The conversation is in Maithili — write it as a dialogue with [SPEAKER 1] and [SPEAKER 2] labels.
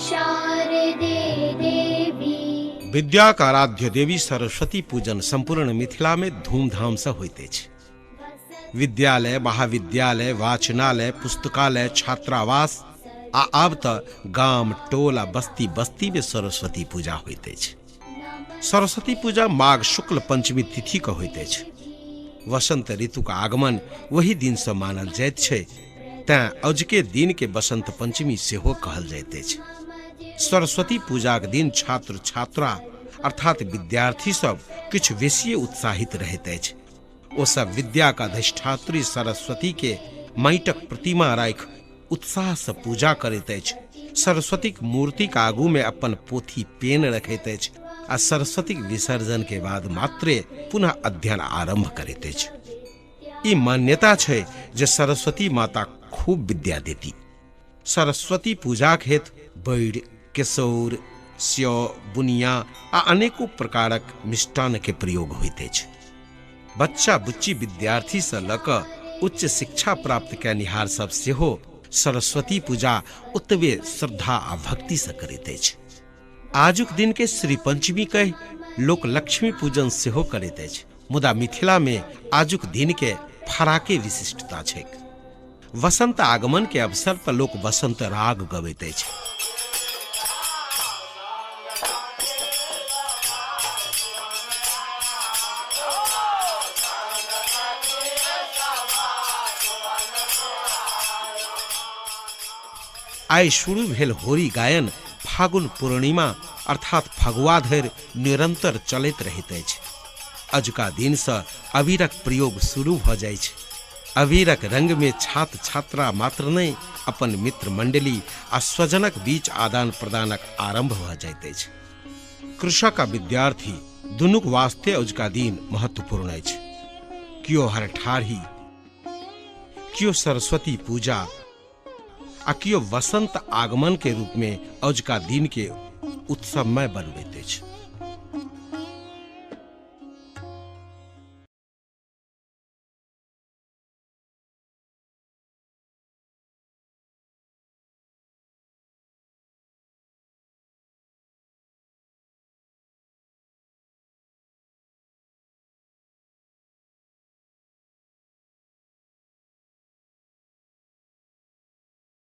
[SPEAKER 1] शारदे देवी।
[SPEAKER 2] विद्याक आराध्य देवी सरस्वती पूजन संपूर्ण मिथिला में धूमधाम से होइत अछि। विद्यालय, महाविद्यालय, वाचनालय, पुस्तकालय, छात्रावास आ आब त गाम, टोल आ बस्ती बस्ती में सरस्वती पूजा होइत अछि। सरस्वती पूजा माघ शुक्ल पंचमी तिथि के होइत अछि। वसंत ऋतु का आगमन वही दिन से मानल जाइत छै, तैं अजुके दिन के बसंत पंचमी सेहो कहल जाइत अछि। सरस्वती पूजाक दिन छात्र छात्रा अर्थात विद्यार्थी सब किछु बेसिए उत्साहित रहैत अछि। ओ सब विद्या का अधिष्ठात्री सरस्वती के माटिक प्रतिमा राखि उत्साह से पूजा करैत अछि। सरस्वतीक मूर्तिक आगू में अपन पोथी पेन रखैत अछि आ सरस्वतीक विसर्जन के बाद मात्रे पुनः अध्ययन आरंभ करैत अछि। ई मान्यता छै जे सरस्वती माता खूब विद्या देती। सरस्वती पूजाक हेतु बैर, केसौर, स्यो, बुनिया आ अनेको प्रकारक मिष्टान्न के प्रयोग होइत अछि। बच्चा बुच्ची विद्यार्थी से लऽ कऽ उच्च शिक्षा प्राप्त कयनिहार सब सेहो सरस्वती पूजा ओतबे श्रद्धा आ भक्ति से करैत अछि। आजुक दिन के श्री पंचमी कहि लोक लक्ष्मी पूजन सेहो करैत अछि, मुदा मिथिला में आजुक दिन के फराके विशिष्टता छैक। वसंत आगमन के अवसर पर लोक वसंत राग गबैत अछि। आइ शुरू भेल होरी गायन फागुन पूर्णिमा अर्थात फगुआ धरि निरंतर चलैत रहैत अछि। अजुका दिनसँ अबीरक प्रयोग शुरू भऽ जाइछ। अबीरक रंग में छात्र छात्रा मात्र नहि, अपन मित्र मंडली आ स्वजनक बीच आदान प्रदानक आरंभ भऽ जाइत अछि। कृषक आ विद्यार्थी दुनूक वास्ते अजुका दिन महत्वपूर्ण अछि। कियो हरठाढ़ी, कियो सरस्वती पूजा आ कियो वसंत आगमन के रूप में अजुका दिन के उत्सवमय बनबैत अछि।